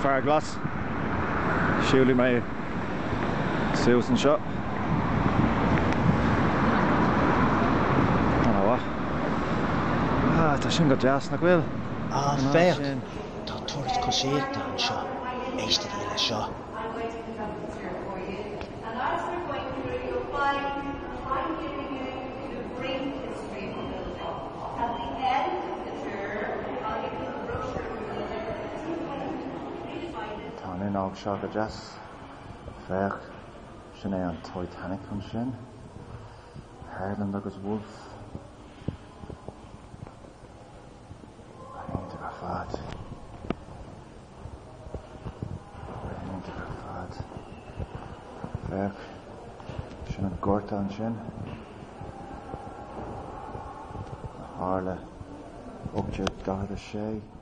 Fear Glas. Siúlfaidh mé suas anseo. Ana-mhaith. Ah, tá sin go deas, nach bhfuil? Ah, féach! Tá turas coisíochta anseo. Éistigí leis seo. Tá an fhuinneog seo go deas. Féach, sin é an Titanic ansin. Harland agus Wolff. Iontach ar fad. Iontach ar fad. Féach, sin an Gorta ansin. A tharla 1846.